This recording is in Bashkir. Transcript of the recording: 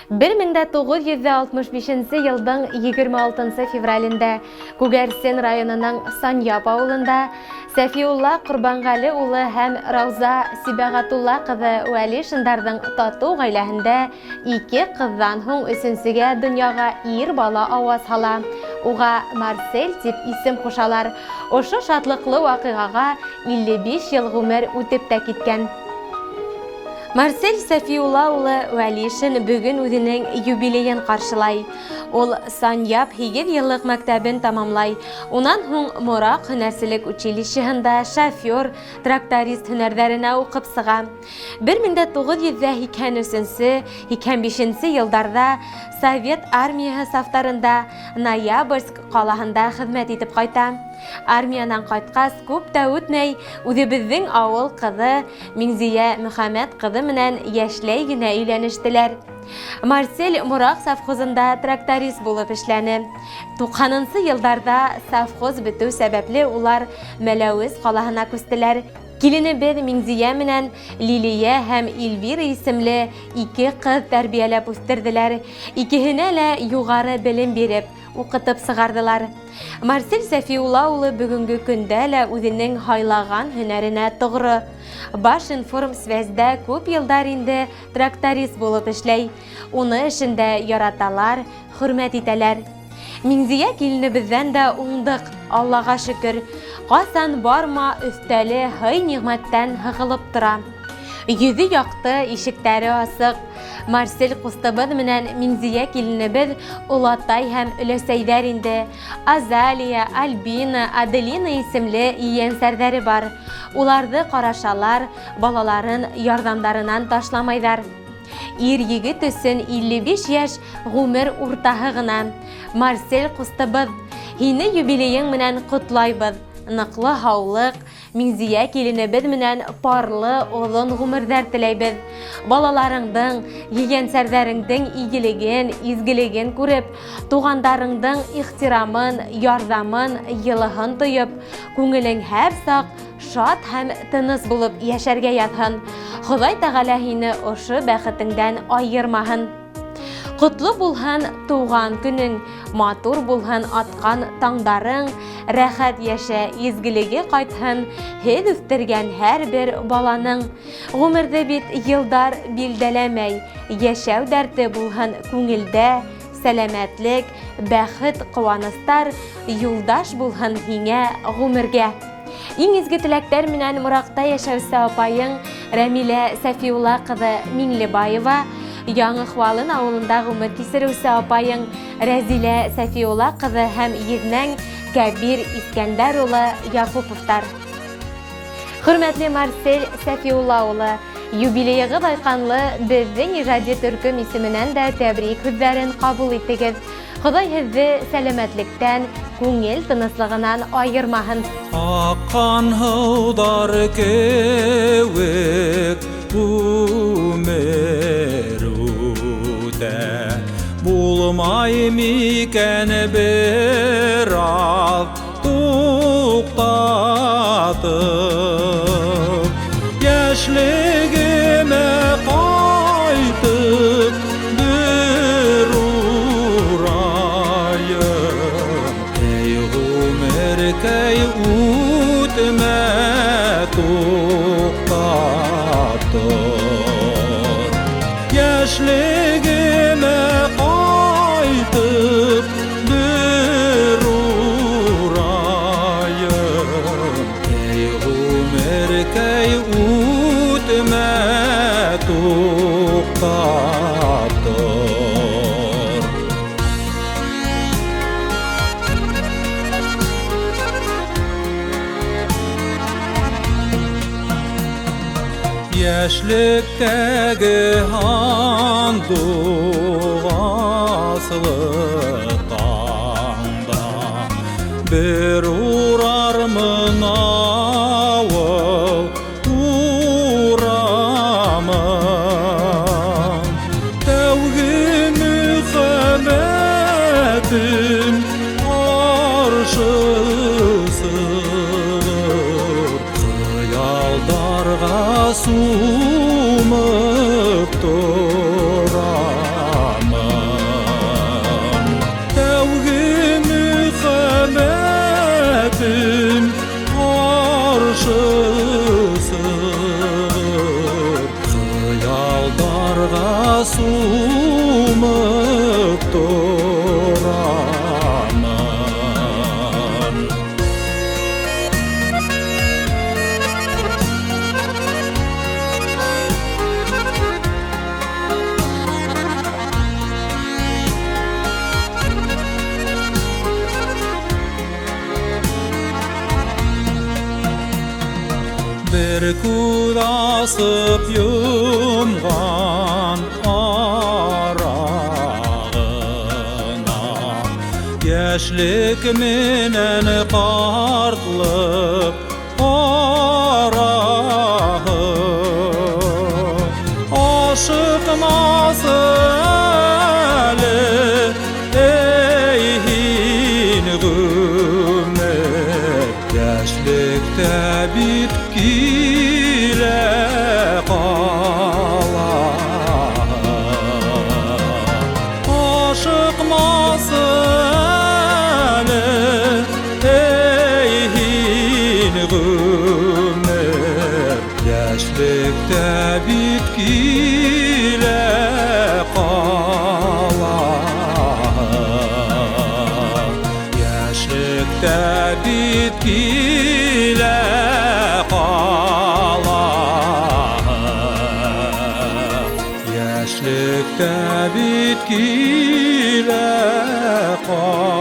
1965 нче йылдың 26 нчы февралендә Күгәрсен районының Саньяп авылында Сәфиулла Корбангали улы һәм Рауза Сибәгатулла кызы Вәлишиндарның тату гаиләһендә ике кыздан һуң өченчегә дөньяга ир бала аваз һала. Уга Марсель дип исем кушалар. Ошо шатлыклы вакыйгага 55 ел гомер үтеп тә киткән. Марсель Сәфиулла улы Вәлишин бүген үзенең юбилеен каршылай. Ул Саньяп һигез еллык мәктәбен тамамлай. Унан һуң Морак һөнәрчелек училищеһында шофер, тракторист һөнәрҙәренә уҡып сыға. 1983 85 нче елдарҙа Совет армияһы сафтарында Ноябрьск ҡалаһында хеҙмәт итеп ҡайта. Армиянан ҡайтҡас, күп тә үтмәй, үҙебеҙҙең ауыл ҡыҙы Миңзиә Мөхәмәт ҡыҙы менән йәшләй генә өйләнештеләр. Марсель Морак совхозында тракторист булып эшләне. Туҡһанынсы йылдарҙа совхоз бөтөү сәбәпле улар Мәләүез ҡалаһына күстеләр. Киленебеҙ Миңзиә менән Лилия һәм Эльвира исемле ике ҡыҙ тәрбиәләп үҫтерҙеләр. Икеһенә лә юғары белем биреп, уҡытып сығарҙылар. Марсель Сәфиулла улы бөгөнгө көндә лә үҙенең һайлаған һөнәренә тоғро. Башинформсвязьдә күп йылдар инде Тракторист булып эшләй. Уны эшендә яраталар, хөрмәт итәләр. Миңзия киленебездән дә уңдык, Аллага шөкер. Касан барма, өстәле һый-нигъмәттән һыгылып тора. Йөзе якты, ишектәре асык. Марсель кустыбыз менән Миңзия киленебез олатай һәм өләсәйҙәр инде. Азалия, Альбина, Аделина исемле ейәнсәрҙәре бар. Уларҙы ҡарашалар, балаларын ярҙамдарынан ташламайҙар. Ир егет өсөн 55 йәш ғүмер уртаһы ғына. Марсель ҡустыбыҙ, һине юбилейың менән ҡотлайбыҙ. Ныҡлы һаулыҡ, Миңзия киленебеҙ менән парлы оҙон ғүмерҙәр теләйбеҙ. Балаларыңдың, ейәнсәрҙәреңдең игелеген, изгелеген күреп, туғандарыңдың ихтирамын, ярҙамын, йылыһын тойоп, күңелең һәр саҡ шат һәм тыныс булып йәшәргә яҙһын. Хоҙай Тәғәлә һине ошо бәхетеңдән айырмаһын. Ҡотло булһын тыуған көнөң, матур булһын атҡан таңдарың, рәхәт йәшә, изгелеге ҡайтһын һеҙ үҫтергән һәр бер баланың. Ғүмерҙе бит йылдар билдәләмәй, йәшәү дәрте булһын күңелдә, сәләмәтлек, бәхет, ҡыуаныстар юлдаш булһын һиңә ғүмергә. Иң изге теләктәр менән Моракта яшәүсе апайың Рәмилә Сәфиулла кызы Миңлебаева, Яңы Хвалын авылында гомер кисерүче апайың Рәзилә Сәфиулла кызы һәм езнәң Кәбир Искәндәр улы Якуповтар. Хөрмәтле Марсель Сәфиулла улы, юбилейыгыз айканлы безнең иҗади төркем исеменнән дә тәбрик сүзләрен кабул итегез. Ходай һеҙҙе сәләмәтлектән, күңел тыныслығынан айырмаһын. Аҡҡан һыуҙар кеүек ғүмер үтә, Булмай микән бер аҙ туҡтатып, Йәшлегемә ҡайтып бер урайым, Эй, ғүмеркәй, үтмә, туҡтап тор. Йәшлегемә ҡайтып бер урайым, Эй, ғүмеркәй, үтмә, туҡтап тор. Йәшлектәге һандуғаслы таңда Бер урармын ауыл урамын. Тәүге мөхәббәтем ҡаршы сығыр, Хыялдарға сумып торамын. Бер күҙ асып йомған ара ғына. Йәшлек менән ҡартлыҡ араһы. Ашыҡмасы әле, эй, һин, ғүмер. Йәшлек тә бит килә ҡала. Ашыҡмасы әле, эй, һин, ғүмер. Йәшлек тә бит килә ҡала. Йәшлек тә бит килә ҡала. Йәшлек тә бит килә ҡала.